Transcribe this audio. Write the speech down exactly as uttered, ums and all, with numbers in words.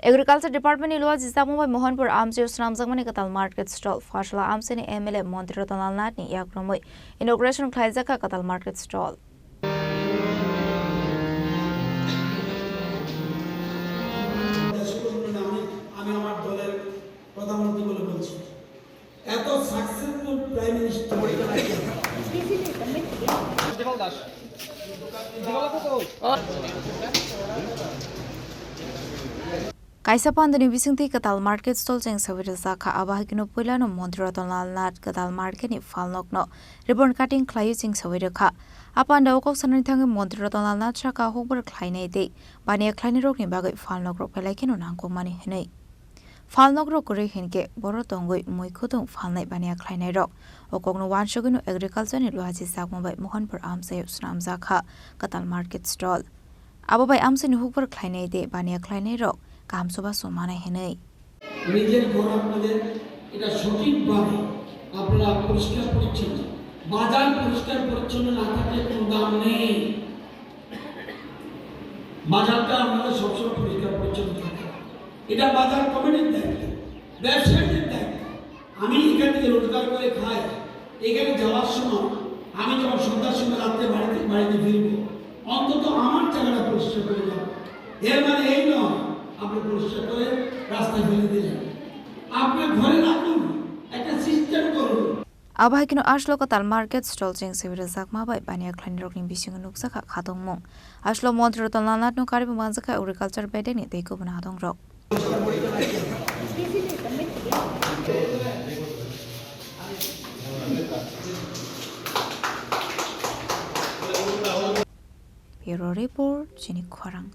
Agriculture Department ni luaji jakmung bai Mohanpur amchaio swnamjakmani kwtal market stall. Pharsala amchaini M L A Montri Ratan Lal Nath ni yakromwi inauguration khlaijakha kwtal market stall. দেশের উন্নয়নে আমি, আমি আমার দলের প্রধানমন্ত্রী বলে বলছি। এত successful prime minister. Kaisa pandani bisingtwi kwtal market stall cheng sawi rwjak kha. Abo hai kheno puilano Montri Ratan Lal Nath kwtal market ni phalnokno ribbon cutting khlaiwi cheng sawi rwkha. A panda o kok sanani thangwi Montri Ratan Lal Nath sakha hukbar khlainai tei baniya khlainairokni bagwi phalnokrok belai kheno nangkukmani hwnwi. Phalnokrok kwrwi hinkhe boro tongwi mui khudung phalnai baniya khlainairok. O kokno uansugwino agriculture ni luaji jakmung bai Mohanpur amchaio swnamjak kha kwtal market stall. Abo bai amchaini hukbar khlainai tei baniya khlainairok kaham chubachu manai hwnwi. নিজের ঘর আপনাদের এটা সঠিকভাবে আপনারা পরিষ্কার পরিচ্ছন্ন, বাজার পরিষ্কার পরিচ্ছন্ন না থাকলে কোনো দাম নেই। বাজারটা আমাদের সবসময় পরিষ্কার পরিচ্ছন্ন থাকে, এটা বাজার কমিটির দায়িত্ব, ব্যবসায়ীদের দায়িত্ব। আমি এখান থেকে রোজগার করে খাই, এখানে যাওয়ার সময় আমি যখন সন্ধ্যার সময় রাত্রে বাড়িতে, বাড়িতে ফিরবো, অন্তত আমার জায়গাটা পরিষ্কার করে যাবো। এর মানে এই নয় আপনি পরিষ্কার করে রাস্তায় ফেলে দিলেন। আপনার ঘরে রাখুন, একটা সিস্টেম করুন। Abo hai kheno aslo kwtal market stall cheng sawi rwjakma bai baniya khlainairokni bisingo nukjakha khatungmung. Aslo Montri Ratan Lal Nathno karwi manjakha agriculture bedekni tei kubun hadongrok. Bureau Report, Chini Khorang.